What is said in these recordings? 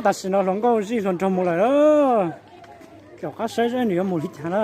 Tam sim no hluas nkauj zij hluas nraug mus lawm, caum qab saib saib nws yuav mus li cas na.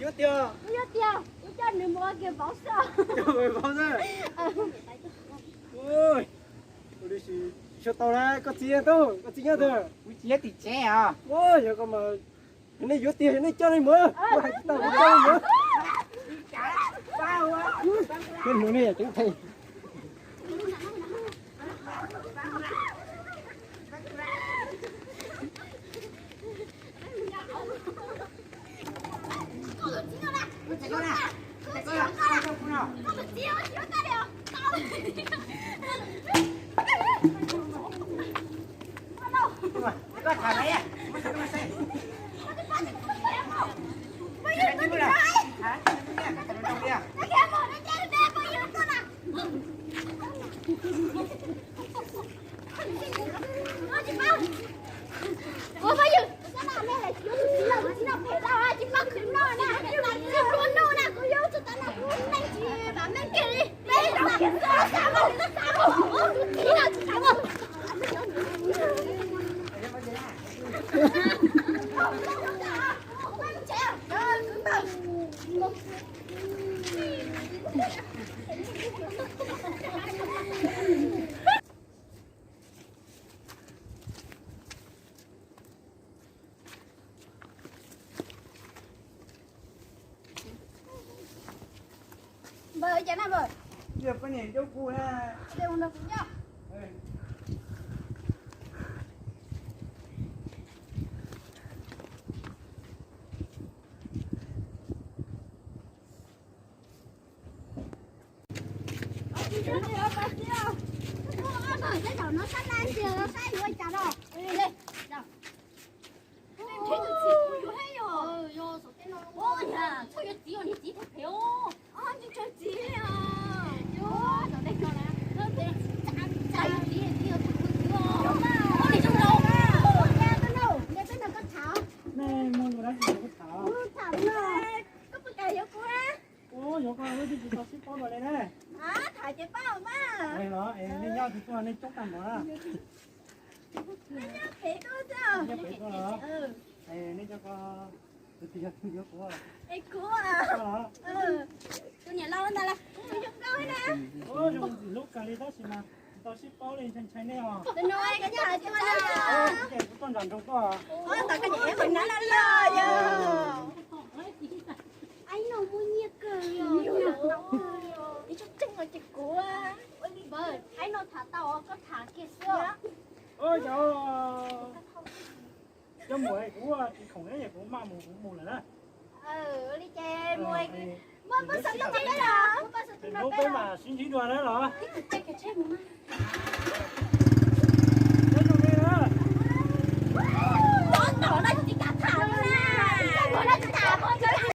Yuav tiag, yuav tiag, yuav coj nws mus ua kiag vauv xwb. Ua li tsis tau na, koj txiv tub, koj txiv nyob twg? Kuv txiv nyob tim tsev os. Yog koj mas, yog nej yuav tiag yog nej coj nej mus, kuv hais tsis tau kuv coj nej mus. Koj hluas nej yog ceev theej. Npawg, ua cas na npawg? Yog poj niam coj kuv na. Ua nrog kuv nyob. Nej muaj lus dab tsi kuv tham. Ua, yuav koj lub twb tsis tau sib paub dua li na. Los nej nyob twg tuaj nej coob tag npaum na. Nyob pem tuaj los. Nej cov ko tus twg yog tus yuav kuv? Koj los. Zoo ntxim hlub kawg li tab sis mas tsis tau sib paub li, ntshai ntshai nej os. Ces kuv tuaj nram nroog koj. Aib no muaj nyiaj kawg li os. Aib no tham tau os, koj tham kiag xwb. Yog cov muam kuv tsis khoom li, kuv maj mus kuv mus lawm na. Li ces mus, muaj paj xav tus no peb los, muaj paj xav tus no peb mas sib ntsib dua na los.